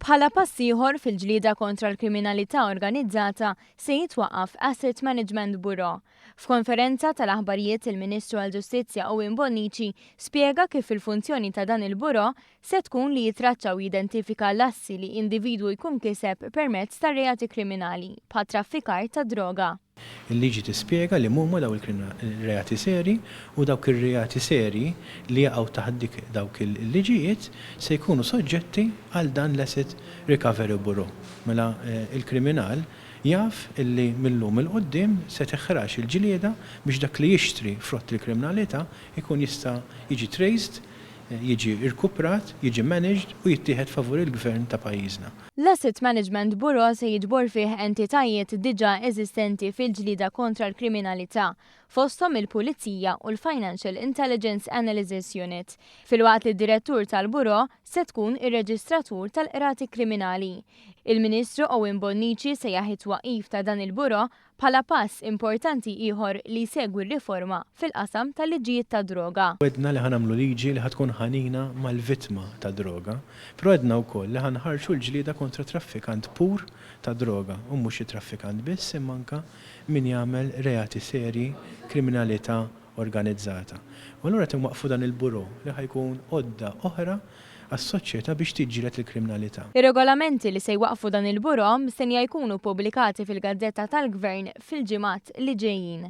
Bħala pass ieħor fil-ġlieda kontra l-kriminalità organizzata se jitwaqqaf Asset Management Bureau. F'konferenza tal-aħbarijiet il-Ministru għall-Ġustizzja Owen Bonnici spjega kif il-funzjoni ta' dan il-bureau se tkun li jitraċċa u jidentifika l-assi li individwu jkun kiseb permezz ta' reati kriminali, bħat-traffikar tad-droga. Il-liġi tispjega liema huma dawk il-reati serji u dawk ir-reati serji li jaqgħu taħt dik dawk il-liġijiet se jkunu soġġetti għal dan l-Asset Recovery Bureau. Mela il-kriminal jaf illi mil-lum 'il quddiem se teħrax il-ġlieda biex dak li jixtri frott il-kriminalità jkun jista' jiġi traced, jiġi rkuprat, jiġi managed u jittieħed favur il-Gvern ta' pajjiżna. L-Asset Management Bureau se jiġbor fih entitajiet diġà eżistenti fil-ġlieda kontra l-kriminalità, fosthom il-Pulizija u l-Financial Intelligence Analysis Unit, filwaqt li d-Direttur tal-Bureau se tkun ir-Reġistratur tal-Qrati Kriminali. Il-Ministru Owen Bonnici sejjaħ it-twaqqif ta' dan il-Bureau bħala pass importanti ieħor li jsegwi r-riforma fil-qasam tal-liġijiet tad-droga. Wegħdna li ħa nagħmlu liġi li ħa tkun ħanina mal-vittma tad-droga, però għedna wkoll li ħa nħarrġu l-ġlieda kontra traffikant pur ta' droga u mhux xi traffikant biss imma anke min jagħmel reati serji, kriminalità organizzata. U allura qed inwaqqfu dan il-bureau li ħa jkun għodda oħra għas-soċjetà biex tiġġieled il-kriminalità. Ir-regolamenti li se jwaqqfu dan il-bureau mistennija jkunu ppubblikati fil-Gazzetta tal-Gvern fil-ġimgħat li ġejjin.